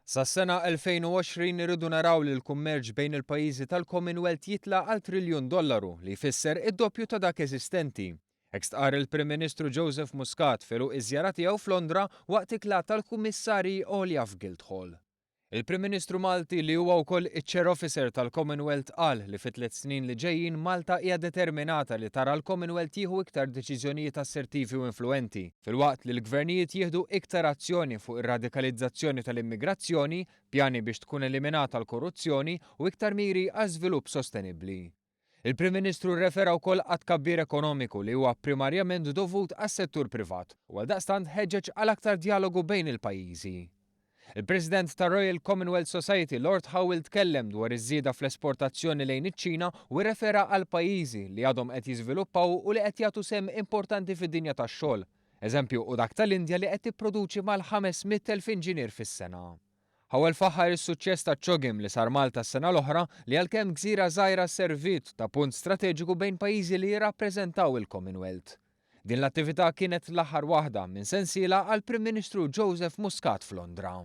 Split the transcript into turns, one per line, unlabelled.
Sas-sena 2020 irridu naraw li l-kummerċ bejn il-pajjiżi tal-Commonwealth jitla' għal triljun dollaru li jfisser id-doppju ta' dak eżistenti. Hekk stqarr il-Prim Ministru Joseph Muscat f'għeluq iż-żjara tiegħu f'Londra waqt ikla tal-Kummissarji Għolja f'Guildhall. Il-Prim Ministru Malti li huwa wkoll iċ-Chair Officer tal-Commonwealth qal li fit-tliet snin li ġejjin Malta hija determinata li tara l-Commonwealth jieħu iktar deċiżjonijiet assertivi u influwenti, filwaqt li l-gvernijiet jieħdu iktar azzjoni fuq ir-radikalizzazzjoni tal-immigrazzjoni, pjani biex tkun eliminata l-korruzzjoni u iktar miri għal żvilupp sostenibbli. Il-Prim Ministru rrefera wkoll għat-tkabbir ekonomiku li huwa primarjament dovut għas-settur privat u għaldaqstant ħeġġeġ għal aktar djalogu bejn il-pajjiżi. Il-President tar-Royal Commonwealth Society Lord Howell tkellem dwar iż-żieda fl-esportazzjoni lejn iċ-Ċina u rrefera għal pajjiżi li għadhom qed jiżviluppaw u li qed jagħtu sehem importanti fid-dinja tax-xogħol. Eżempju hu dak tal-Indja li qed tipproduċi mal-500,000 inġinier fis-sena. Howell faħħar is-suċċess taċ-CHOGM li sar Malta s-sena l-oħra li għalkemm gżira żgħira serviet ta' punt strateġiku bejn pajjiżi li jirrappreżentaw il-Commonwealth. Din l-attività kienet l-aħħar waħda minn sensiela għall-Prim Ministru Joseph Muscat f'Londra.